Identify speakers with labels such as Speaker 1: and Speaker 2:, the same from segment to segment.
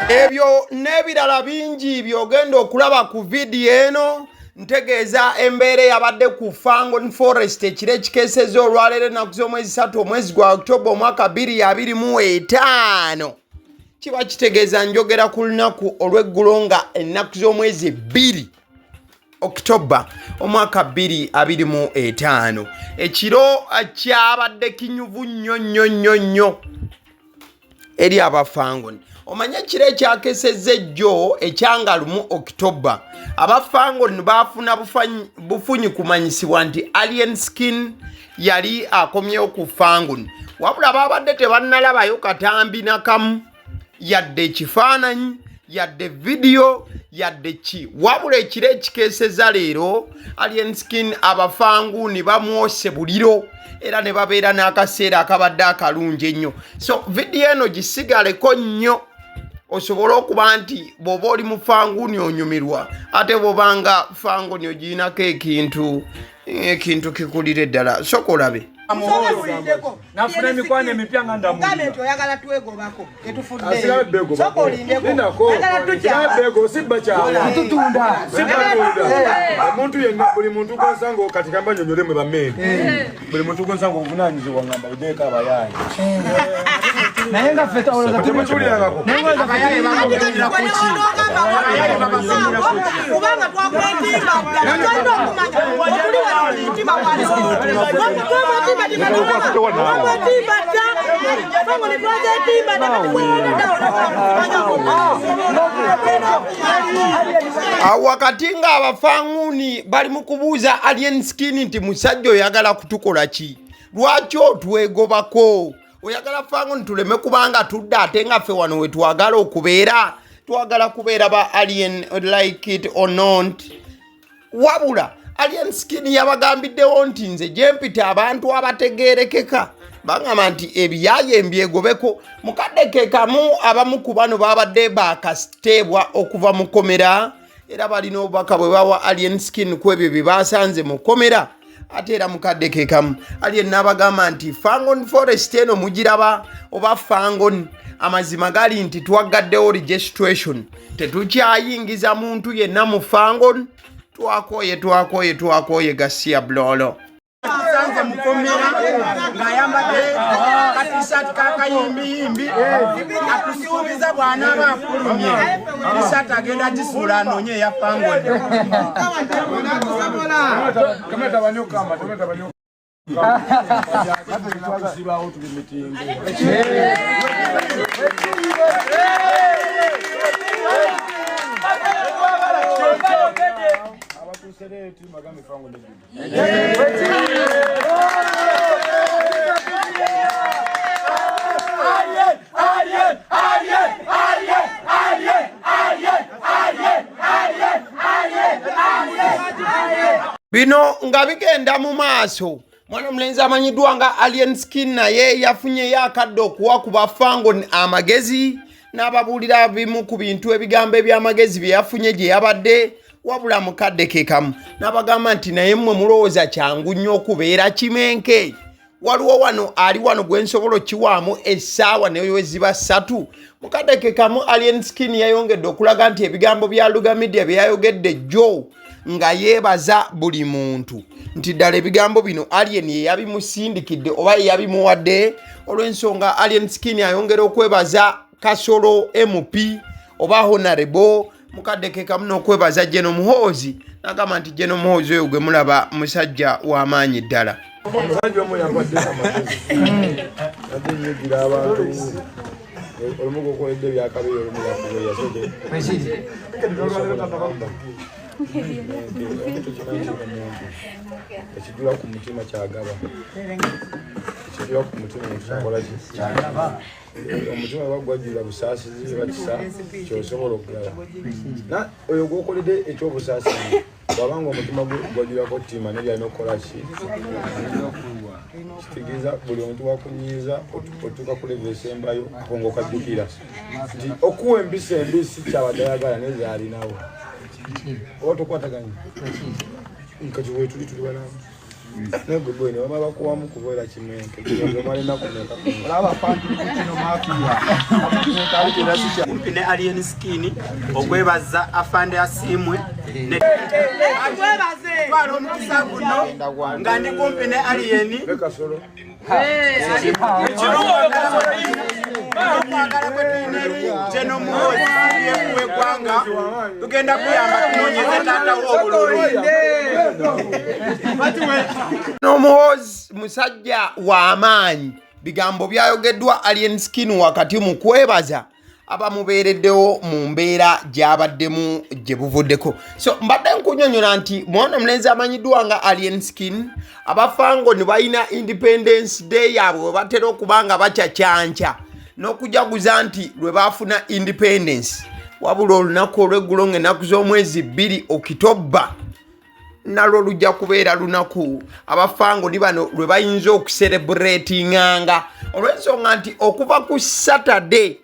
Speaker 1: Ebyo n'ebirala bingi by'ogenda okulaba ku vidiyo eno. Ntegeeza embeera eyabadde ku Fangon Forest ekiro ekikeesezza olwaleero, ennaku z'omwezi 3, omwezi gwa October, omwaka 2025. Kiba kitegeeza njogera ku lunaku olw'eggulo nga ennaku z'omwezi 2 October, omwaka 2025. Ekiro kyabadde kinyuvu nnyo nnyo nnyo nnyo eri Abafangoni. Omanye ekiro ekyakesezza ejjo ekyanga 1 October, Abafangoni baafuna bufunyi kumanyisibwa nti Alien Skin yali akomyewo ku Fangoni, wabula babadde tebannalabayo katambi nakamu, yadde ekifaananyi, yadde vidiyo, yadde ki. Wabula ekiro ekikeeseza leero, Alien Skin Abafanguuni bamwose buliro era ne babeera n'akaseera akabadde akalungi ennyo. So vidiyo eno gisigaleko nnyo osobole okuba nti bw'oba oli mu Fanguuni onyumirwa, ate bw'obanga Fangoni ogirinako ekintu kikulira eddala. Soka olabe.
Speaker 2: Nafuna emikwano emipya nga
Speaker 3: Gambe nti oyagala twegobako, tetufuddeyo.
Speaker 2: Asigala bego.
Speaker 3: Sooka olindeko.
Speaker 2: Lindako.
Speaker 3: Oyagala tukyaba.
Speaker 2: Bego sibba kyawa.
Speaker 4: Tutunda.
Speaker 2: Sibba omuntu yenna, buli muntu gwensanga kati kamba nyonyole mwe bameeri. Buli muntu gwensanga obuvunaanyizibwa ngamba ojeeko abayaaye.
Speaker 4: Naye nga ffe olowooza
Speaker 2: Temukiwulirangako.
Speaker 4: Naye nga olowooza
Speaker 3: Kubanga twakwetimba ddala, tolina okumanya otuli wano mutima wano, twamwetimba twamwetimba dda fango ne twazetimba dda, kati bwewoneddawo.
Speaker 1: Awo wakati ng'Abafanguuni bali mu kubuuza Alien Skin nti, "Musajja, oyagala kutukola ki? Lwaki otwegobako? Oyagala Fanguni tuleme kubanga tudda, ate nga ffe wano we twagala okubeera, twagala kubeera ba Alien, like it or not." Wabula Alien Skin yabagambiddewo nti, "Nze gyempita abantu abategeerekeka bagamba nti ebiyaaye mbyegobeko." Mukadde ke kamu, abamu ku bano babadde bakasiteebwa okuva mu kkomera, era balina obubaka bwe bawa Alien Skin ku ebyo bye basanze mu kkomera. Ate era mukadde ke kamu, Alien n'abagamba nti, "Fangon Forest eno mugiraba oba Fangon, amazima gali nti twaggaddewo registration, tetukyayingiza muntu yenna mu Fangon. Twakoye, twakoye, twakoye gasiya blolo."
Speaker 4: Sanze mukomera ng'ayambadde katisati kakayimbiyimbi, atusuubiza bw'anaaba afulumye tisati agenda gisuula anoonye eya Fangoni.
Speaker 2: Kamera tabanyokamba, kamera tabanyokamba. Ate tuli mitingi. Abatuuse leeti magambe fango ne.
Speaker 1: Bino nga bigenda mu maaso, mwana omulenzi amanyiddwa nga Alien Skin naye yafunyeyo akadde okuwa ku bafango amagezi n'ababuulira bimu ku bintu, ebigambo eby'amagezi bye yafunye gye yabadde. Wabula mukadde ke kamu n'abagamba nti, "Naye mmwe mulowooza kyangu nnyo okubeera kimenke? Waliwo wano ali wano gwe nsobola okiwaamu essaawa ne we ziba 3." Mukadde ke kamu, Alien Skin yayongedde okulaga nti ebigambo bya Luga Media bye yayogedde jjo nga yeebaza buli muntu, nti ddala ebigambo bino Alien ye yabimusindikidde oba ye yabimuwadde, olw'ensonga Alien Skin ayongera okwebaza Kasolo MP oba Honorable. Mukadde ke kamu n'okwebaza Geno Muhoozi, n'agamba nti Geno Muhoozi oyo gwe mulaba musajja w'amaanyi ddala.
Speaker 2: Omusajja omu yampadde amagezi, ate nyigira abantu, olumu gukoledde ebyakabi, olumu yakubeya. Tokimanyi omuntu ekijula ku mutima kyagaba, ekijula ku mutima omuntu kyakola ki? Omutima oba gwajjula busaasizi oba kisa, kyosobola okugaba. Oyo gwokoledde ekyobusaasizi bwabanga omutima gwe gwajjulako ttima nebyalina okukola ki, kitegeeza buli omuntu wakunyiiza otuuka ku level esembayo ako nga okajjukira nti okuwa empisa embi si kyabadde ayagala, naye zaalinawo oba tokwataganya. Kati wetuli tuli balamu. Nagwe boy ne baba bakuwamu kubeera kimenke omala ennaku meka?
Speaker 5: Olaba pantu kino mafia.
Speaker 4: Kumpi ne Alien Skin okwebaza afande Asiimwe ne twala omukisa guno nga ndi kumpi ne Alien
Speaker 2: Kasolo.
Speaker 4: Okwagala kwe tulina eri General Muhoozi w'eggwanga, tugenda kuyamba tunoonyeze taata w'obululu.
Speaker 1: N'omuhoozi musajja w'amaanyi. Bigambo byayogeddwa Alien Skin wakati mu kwebaza abamubeereddewo mu mbeera gy'abaddemu gye buvuddeko. So mbadde nkunyonyola nti mwana mulenzi amanyiddwa nga Alien Skin, abafango ne balina Independence Day yaabwe we batera okuba nga bakyakyanca n'okujaguza nti lwe baafuna independence. Wabula olunaku olw'eggulo ng'ennaku z'omwezi 2 Okitobba nalwo lujja kubeera lunaku abafangoni bano lwe bayinza okuserebratinganga, olw'ensonga nti okuva ku Saturday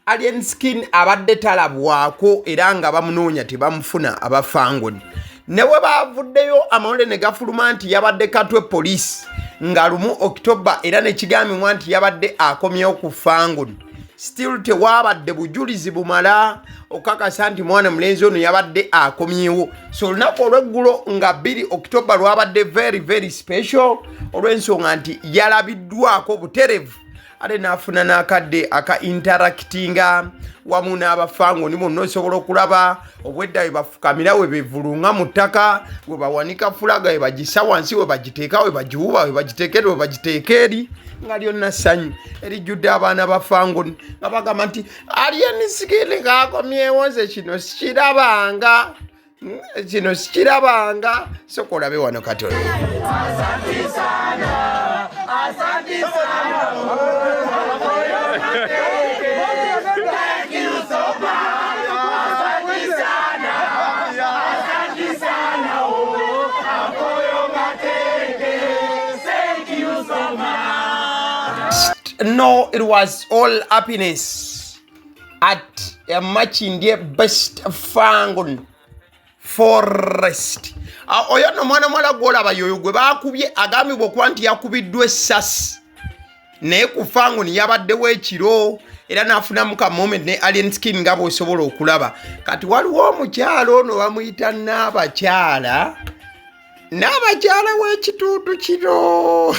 Speaker 1: Alien Skin abadde talabwako era nga bamunoonya tebamufuna. Abafangoni ne bwe bavuddeyo amawulire ne gafuluma nti yabadde Katwe poliisi nga 1 Okitoba, era nekigambibwa nti yabadde akomyewo ku Fangoni, still tewaabadde bujulizi bumala okukakasa nti mwana mulenzi ono yabadde akomyewo. So olunaku olweggulo nga 2 Okitoba lwabadde very very special, olw'ensonga nti yalabiddwako buterevu ate n'afuna n'akadde aka interactinga wamu n'abafangoni bonna. Osobola okulaba obwedda we bafukamira, we bevulunga mu ttaka, we bawanika fulaga, we bagisa wansi, we bagiteeka, we bagiwuba, we bagiteeka eri, we bagiteeka eri, nga lyonna ssanyu erijjudde abaana ba Fangoni nga bagamba nti Alien Skin kakomyewo. Nze kino sikirabanga, kino sikirabanga. Soka olabe wano katono.
Speaker 6: Asante sana, asante sana. Thank you so much. Asante sana, asante sana. Oh, Akoyo Mateke. Thank you so much.
Speaker 1: No, it was all happiness at Makindye Best Fangon Forest. Ah, oyo nno mwana muwala gwolaba yoyo gwe baakubye, agambibwa okuba nti yakubiddwa essasi, naye ku Fangoni yabaddewo ekiro era n'afunamu ka moment ne Alien Skin nga bw'osobola okulaba. Kati waliwo omukyalo ono bamuyita Naabakyala, n'abakyala w'ekitundu kino.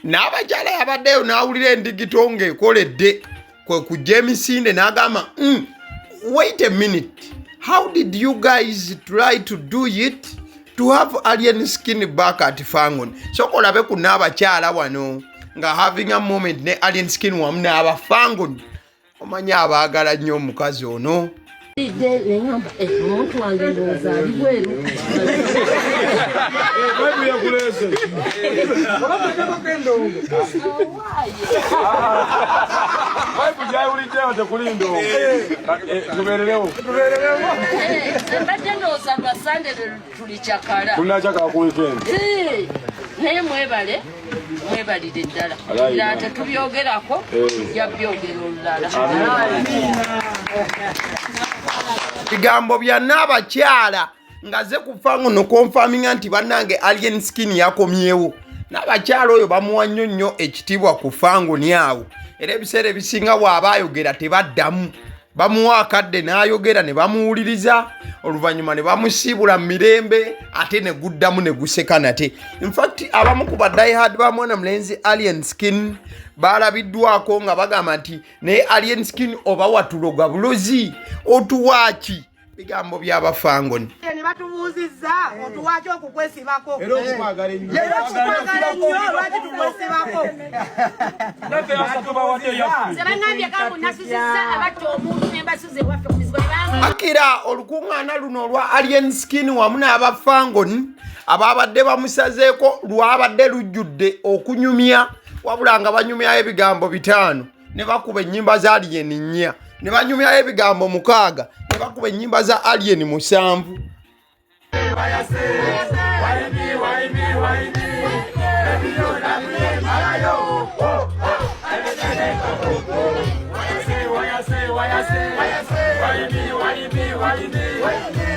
Speaker 1: N'abakyala yabaddeyo n'awulira endigito ng'ekoledde, kwe kujja emisinde n'agamba, wait a minute, how did you guys try to do it to have Alien Skin back at Fangon?" Soka olabe ku n'abakyala wano nga having a moment ne Alien Skin wamu n'abafangon. Omanyi abaagala nnyo omukazi ono.
Speaker 7: Lidde neŋamba, "Eh, omuntu wange ndowooza ali bweru."
Speaker 2: Bible yakuleese.
Speaker 7: Owaaye.
Speaker 2: Bible gyawuliddewo tekuli ndongo. Tubeererewo.
Speaker 7: Eh, mbadde ndowooza lwa Sande lwe tulikyakala.
Speaker 2: Tunakyakala ku weekend.
Speaker 7: Eh, naye mwebale, mwebalire ddala.
Speaker 2: Alayi.
Speaker 7: Ddala tetubyogerako, tujja byogera olulala.
Speaker 1: Bigambo bya n'abakyala nga ze kufa nguno confirminga nti bannange Alien Skin yakomyewo. N'abakyala oyo bamuwa nnyo nnyo ekitiibwa ku Fangoni awo, era ebiseera ebisinga bw'aba ayogera tebaddamu, bamuwa akadde n'ayogera ne bamuwuliriza, oluvannyuma ne bamusiibula mu mirembe, ate ne guddamu ne guseka nate. Infact abamu ku ba diehard ba mwana mulenzi Alien Skin balabiddwako nga bagamba nti naye Alien Skin oba watuloga bulozi, otuwaaki? Bigambo by'abafangoni.
Speaker 3: Ne batubuuzizza otuwaaki okukwesibako.
Speaker 2: Era okumwagala ennyo.
Speaker 3: Era okukwagala ennyo, lwaki tukwesibako?
Speaker 8: Nze bangambye kambu nasuzizza abatta omuntu ne mbasuza ewaffe ku mizigo ne banga.
Speaker 1: Akira olukuŋŋaana luno olwa Alien Skin wamu n'abafangon ababadde bamusazeeko lwabadde lujjudde okunyumya, wabula nga banyumyayo ebigambo 5 ne bakuba ennyimba za Alien 4, ne banyumyayo ebigambo 6 ne bakuba ennyimba za Alien 7.
Speaker 6: Why me, why me, why me? Baby, you love me, malayo. Oh, oh. Why I say, why I say, why I say, why me, why me, why me?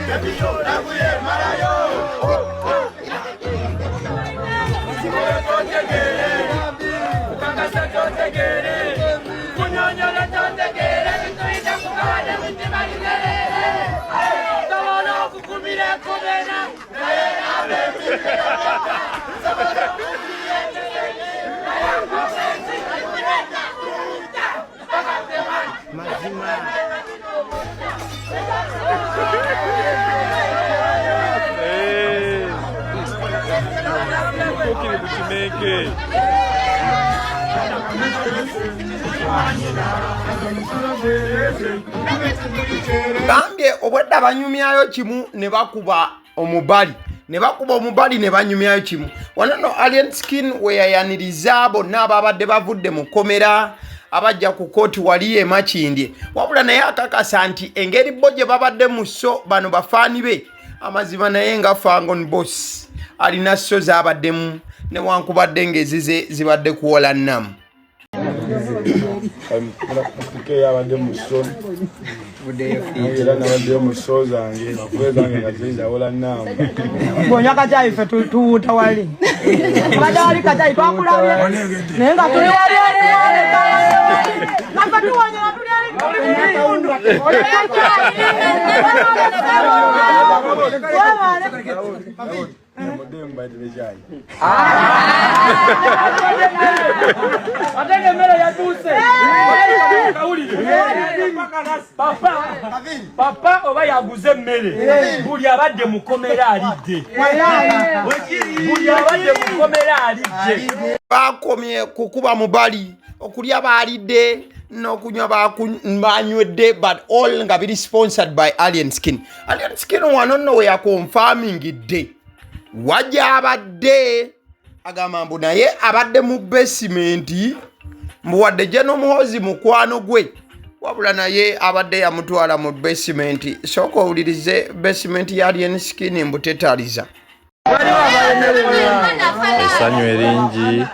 Speaker 6: Baby, you love me, malayo. Oh, oh.
Speaker 1: Gambye obwedda banyumyayo kimu ne bakuba omubali ne bakuba omubali ne banyumyayo kimu. Wano no Alien Skin we yayaniriza bonna ababadde bavudde mu kkomera abajja ku kooti wali e Makindye, wabula naye akakasa nti engeri bo gye babadde mu sso bano bafaani be amazima, naye nga Fangon Boss alina sso z'abaddemu newankubadde ng'ezize zibadde kuwola nnamu.
Speaker 2: Yabadde mu sso era nabaddeyo mu sso zange kuba zange nga zinzawola namba.
Speaker 3: Bwonywa kacayi ffe tuwuuta wali badde wali kacayi twakulabye naye nga tuli wali naffe tuwonyera tuli ali tuli mu bitundu.
Speaker 6: Ate emmere yatuuse. Papa oba yaguze emmere, buli abadde mukomera alidde, buli abadde mukomera alidde.
Speaker 1: Bakomye kukuba mubali, okulya baalidde n'okunywa banywedde, but all nga biri sponsored by Alien Skin. Alien Skin wano nno we yakonfamingidde wajja abadde agamba mbu naye abadde mu basement, mbu wadde General Muhoozi mukwano gwe, wabula naye abadde yamutwala mu basement. Sooka owulirize basement ya Alien Skin mbu tetaliza.
Speaker 9: Essanyu eringi.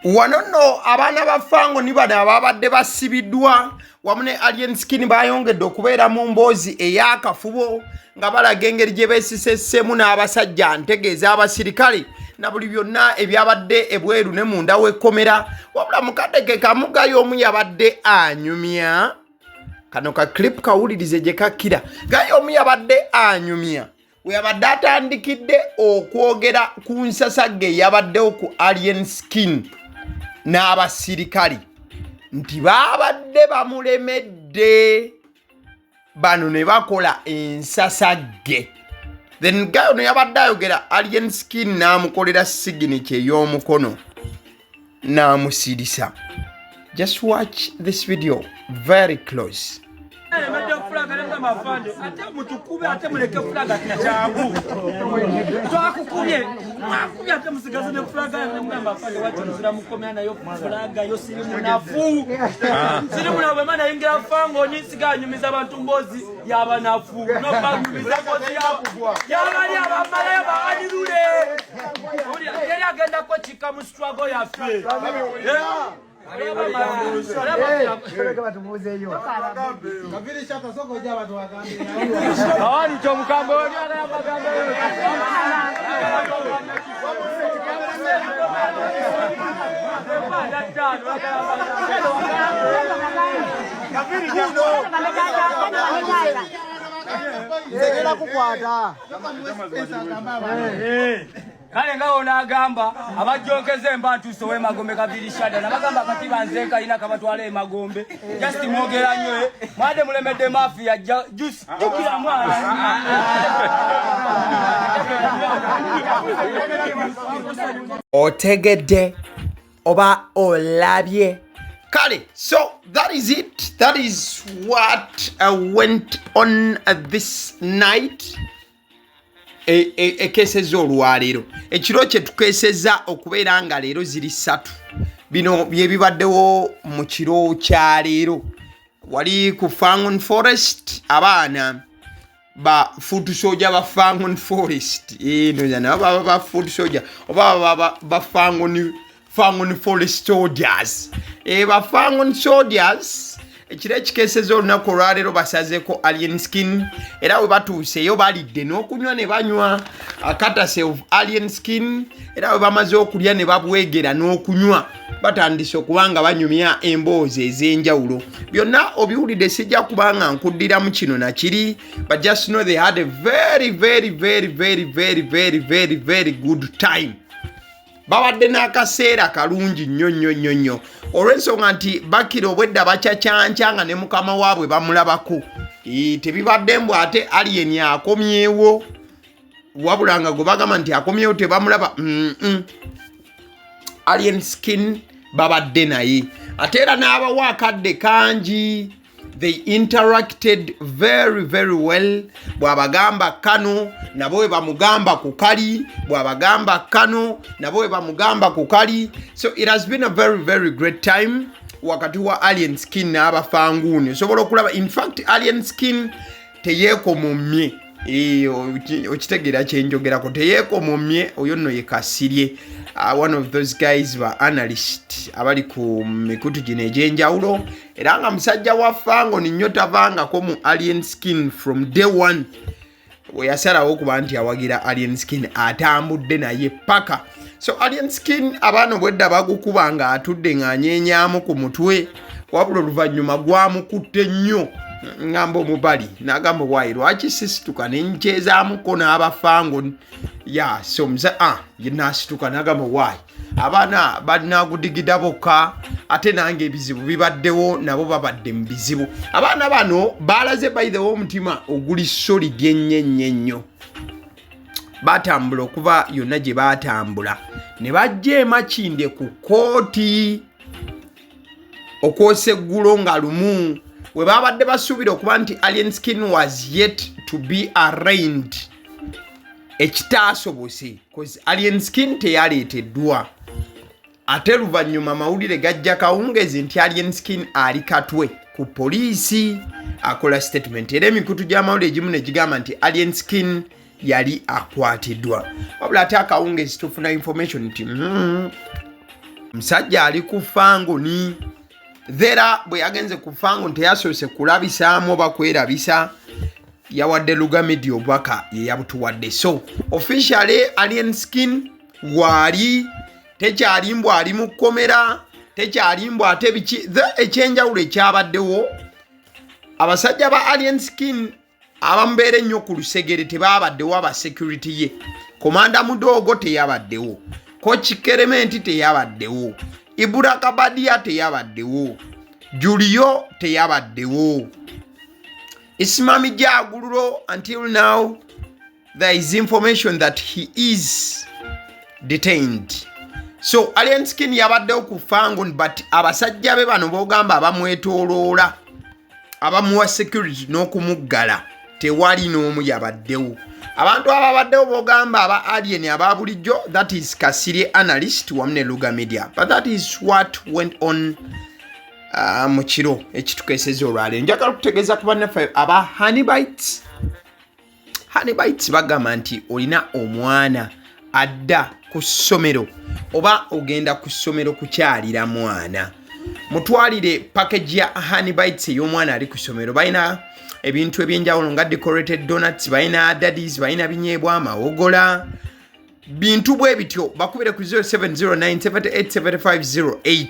Speaker 1: Wano nno abaana ba Fango ni bano ababadde basibiddwa wamu ne Alien Skin bayongedde okubeera mu mboozi ey'akafubo nga balaga engeri gye beesisessemu n'abasajja, ntegeeza abasirikale, na buli byonna ebyabadde ebweru ne munda w'ekkomera. Wabula mukadde ke kamu gayo omu yabadde anyumya kano ka clip kawulirize gye kakkira. Gayo omu yabadde anyumya we yabadde atandikidde okwogera ku nsasagge eyabaddewo ku Alien Skin n'abasirikale nti baabadde bamulemedde bano ne bakola ensasagge. Then guy ono yabadde ayogera, Alien Skin n'amukolera signature ey'omukono n'amusirisa. Just watch this video very close.
Speaker 6: Ate mutukube, ate muleke flag kyangu twakukubye mwakubye, ate musigaze ne flag. Nemugamba afande, wati nzira mukomera nayo flag yo. Siri munafu, siri munafu. Bwema nayingira Fangoni siganyumiza abantu mbozi yabanafu, nobanyumiza mbozi yabali abamalayo baanirule yeri agendako kika mu struggle yaffe. Awali kyomukambwe.
Speaker 5: Nzegera kukwata.
Speaker 6: Kale nga onaagamba abajjonkeza emba ntuuse ow'emagombe kavirishada nabagamba kati banze kalina kabatwala emagombe. Just mwogera nnyo mwadde mulemedde mafia juice jjukira mwana.
Speaker 1: Otegedde oba olabye? Kale, so that is it, that is what went on this night. Ekeseza olwaleero ekiro kye tukeseza okubeera nga leero ziri 3. Bino bye bibaddewo mu kiro kya leero wali ku Fangon Forest. Abaana Ba foot soldier ba Fangon Forest, eno nabo baba ba foot soldier oba baba ba Fangon Forest soldiers, ba Fangon soldiers. Ekiro ekikeeseza olunaku olwaleero basazeeko Alien Skin, era we batuuseeyo balidde n'okunywa ne banywa courtesy of Alien Skin. Era we bamaze okulya ne babwegera n'okunywa, batandise okuba nga banyumya emboozi ez'enjawulo. Byonna obiwulidde, sijja kubanga nkuddiramu kino nakiri, but just know they had a very, very, very, very, very, very, very, very good time. Babadde n'akaseera kalungi nnyo nnyo nnyo nnyo, olw'ensonga nti bakira obwedda bakyakyanca nga ne mukama waabwe bamulabako. Tebibadde mbu ate Alien akomyewo, wabula nga gwe bagamba nti akomyewo tebamulaba. Alien Skin babadde naye, ate era n'abawa akadde kangi. They interacted very, very well. Bw'abagamba kano, nabo bwe bamugamba ku kali, bw'abagamba kano, nabo bwe bamugamba ku kali. So it has been a very, very great time wakati wa Alien Skin n'abafanguuni. Osobola okulaba, in fact, Alien Skin teyeekomomye. Okitegeera kyenjogerako? Teyeekomomye. Oyo nno ye Kasirye, one of those guys ba analyst abali ku mikutu gino egy'enjawulo, era nga musajja wa Fangon nnyo, tavangako mu Alien Skin from day one. Bwe yasalawo okuba nti awagira Alien Skin, atambudde naye paka. So Alien Skin abaana obwedda bagukuba nga atudde ng'anyeenyamu ku mutwe, wabula oluvannyuma gwamukutte nnyo, ŋŋamba omubali n'agamba, "Waayi, lwaki sisituka nenkyezaamuko n'abafango?" Ya, so muza, ah, nasituka n'agamba, "Waayi, abaana balinagudigida bokka, ate nange ebizibu bibaddewo, nabo babadde mu bizibu." Abaana bano balaze, by the way, omutima oguli solid ennyo ennyo ennyo. Batambula okuva yonna gye batambula ne bajja emakindye ku kooti okwosa eggulo nga lumu, we babadde basuubira okuba nti Alien Skin was yet to be arraigned, ekitaasobose cause Alien Skin teyaleeteddwa. Ate luvannyuma amawulire gajja kawungezi nti Alien Skin ali Katwe ku poliisi akola statement, era emikutu gy'amawulire egimu ne gigamba nti Alien Skin yali akwatiddwa, wabula ate akawungezi tufuna information nti musajja ali ku Fangoni. Thera bwe yagenze ku Fangon teyasoose kulabisaamu oba kwerabisa, yawadde Lugamidi obubaka, ye yabutuwadde. So officially Alien Skin waali tekyali mbw ali mu kkomera, tekyali mbw ate biki. The ekyenjawulo ekyabaddewo, abasajja ba Alien Skin abamubeera ennyo ku lusegere tebabaddewo. Aba security ye, Komanda Mudoogo teyabaddewo, Koki Kerementi teyabaddewo, Ibura Kabadia teyabaddewo, Julio teyabaddewo, Isimami Jagululo, until now there is information that he is detained. So Alien Skin yabaddewo ku Fangon, but abasajja be bano bogamba abamwetooloola, abamuwa security n'okumuggala, tewali n'omu yabaddewo. Abantu ababaddewo bogamba aba Alien aba bulijjo, that is Kasirye analyst wamu ne Luga Media. But that is what went on mu kiro ekitukeeseza olwaleero. Njagala okutegeeza ku bannaffe aba Honeybites. Honeybites bagamba nti olina omwana adda ku ssomero oba ogenda ku ssomero kukyalira mwana, mutwalire package ya Honeybites ey'omwana ali ku ssomero. Balina ebintu ebyenjawulo nga decorated donuts, balina daddies, balina binyeebwa, mawogola, bintu bwe bityo. Bakubire ku 0709787508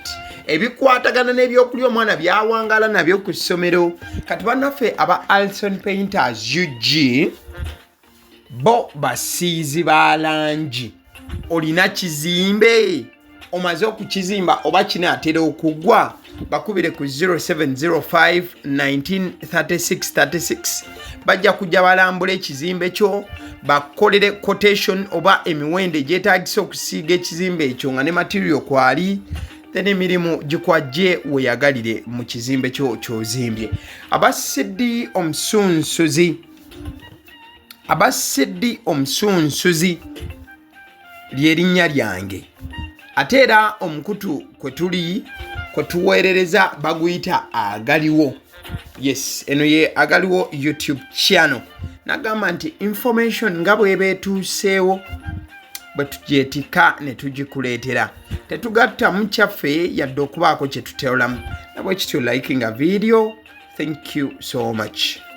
Speaker 1: ebikwatagana n'ebyokulya omwana byawangala nabyo ku ssomero. Kati bannaffe aba Alson Painters UG, bo basiizi ba langi. Olina kizimbe, omaze okukizimba oba kinaatera okuggwa, bakubire ku 0705 193636. Bajja kujja balambula ekizimbe kyo, bakolere quotation oba emiwendo egyetagisa okusiiga ekizimbe ekyo nga ne material kwali, then emirimu gikwajje weyagalire mu kizimbe kyo kyozimbye. Abasiddi omusunsuzi, Abasiddi omusunsuzi lyerinnya lyange, ate era omukutu kwe tuli kwe tuweerereza baguyita Agaliwo. Yes, eno ye Agaliwo YouTube channel. Nagamba nti information nga bweba etuuseewo bwe tugyetikka ne tugikuleetera, tetugattamu kyaffe yadde okubaako kye tuteolamu. Nabwe kityo likinga video. Thank you so much.